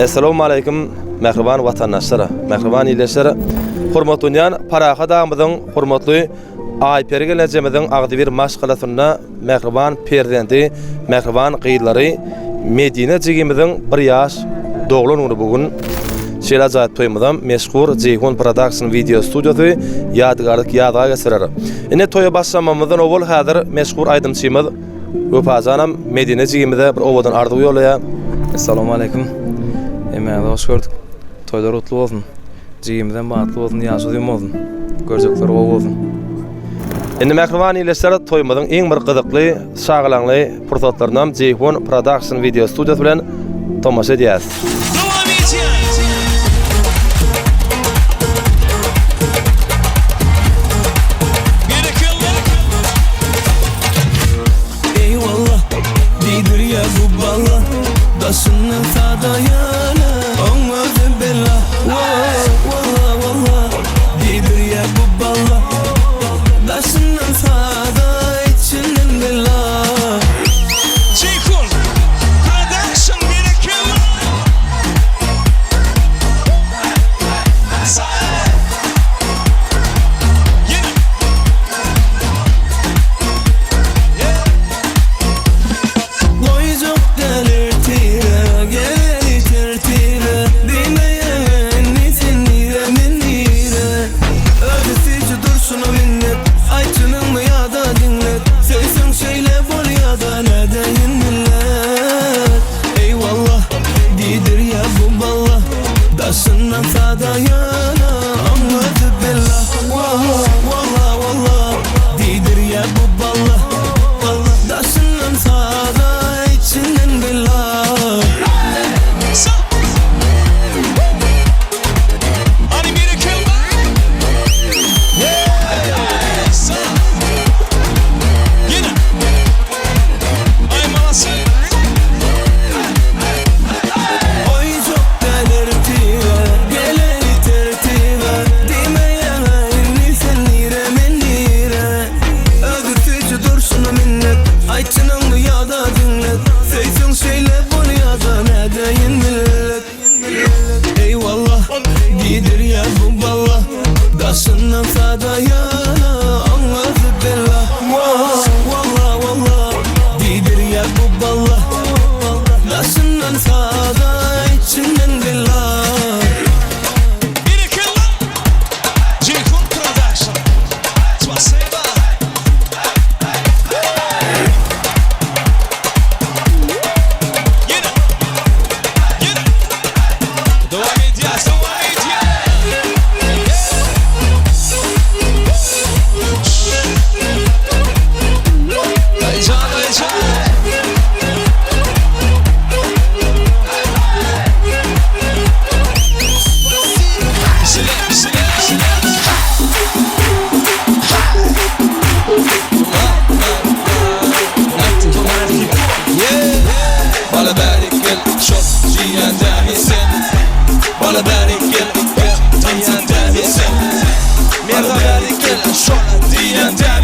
Essalawmaleýkim mähriban watandaşlar, mähriban ildeşler! Hormatlanýan Parahat agamyzyň, hormatly Aýperi gelnejemiziň agzybir maşgalasynda mähriban perzendi, mähriban gyzlary Medine jigimiziň bir ýaş doglan güni bu gün. Şeýle ajaýyp toýumyzam meşhur Jeýhun Production wideo studiýasy ýadygärlik ýazga geçirer. Indi toýa başlamamyzdan owal häzir meşhur aýdymçymyz Wepajanam Medine jigimize bir owadan arzuw ýollaýar. Essalawmaleýkim. Hemmäňizi hoş gördük. Toýlar gutly bolsun. Jigimizem bagtly bolsun, ýaşy uzyn bolsun. Görjekleri gowy bolsun. Indi mähriban ildeşler toýumyzyň iň bir gyzykly, şagalaňly pursatlarynam Jeýhun Production wideo studiýasy bilen tomaşa edýäs. Dowam edýär. Berekella. Eýwalla, diýdirýär bu balla Daşyndan sada ýöne oň özi bela Walla, walla, diýdirýär bu balla Daşyndan sada, içinden bela. Jeýhun Production berekella. Ýene. Goýjak däl ertire, geleli tertibe Diýmeýäň indi sen nire, men nire Özi süýji durşuna minnet Aýt çynyňmy ýa-da diňlet Söýseň şeýle bolýa-da nädeýin millet Eýwalla, diýdirýä bu balla Daşyndan sada ýöne oň özi bella Walla, walla, diýdirýä bu balla Daşyndan sada, içinden bella. Hany berekella. Ýene. Aý malasy. Goýjak däl ertire, geleli tertibe Diýmeýäň-ä indi sen nire, men nire Özi süýji durşuna minnet Aýt çynyňmy ýa-da diňlet Söýseň şeýle bolýa-da nädeýin millet Eýwalla, diýdirýär bu balla Daşyndan sada ýöne oň özi bela Walla, walla, diýdirýär bu balla Daşyndan sada, içinden bela. Berekella! Jeýhun Production. Spasiba. Ýene. Ýene. Dowam edýäs, dowam edýäs. Daýyjan, daýyjan.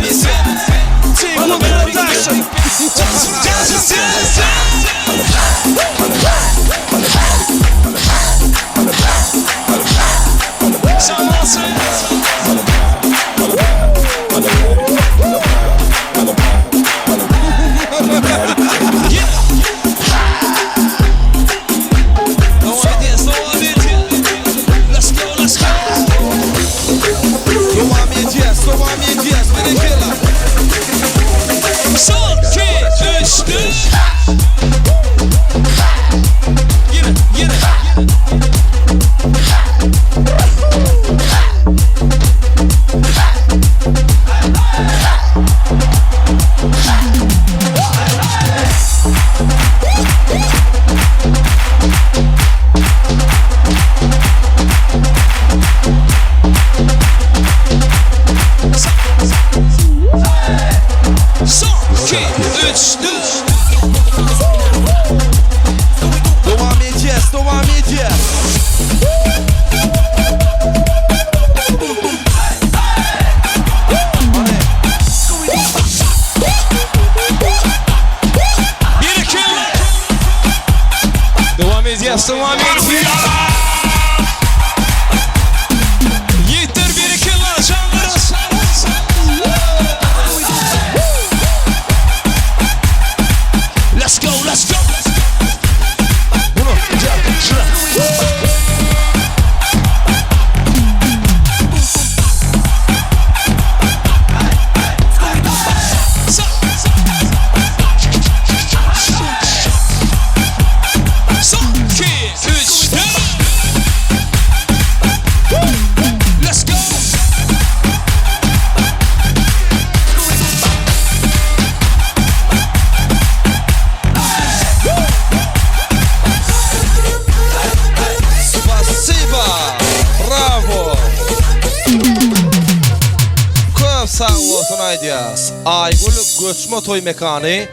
Dowam edýäs, dowam edýäs. Berekella! Dowam edýäs, dowam edýäs. bolsun aýdýas. Aýgül göçme toý mekany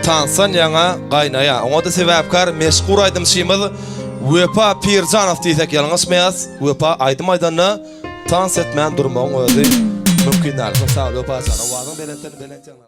tansdan ýaňa gaýnaýar. Oňa-da sebäpkär meşhur aýdymçymyz Wepa Pirjanow diýsek ýalňyşmaýas. Wepa aýdym aýdanda tans etmän durmagyň özi mümkin däl. Köp sag bol Wepa jan. Owazyň belentden belent ýaňlansyn.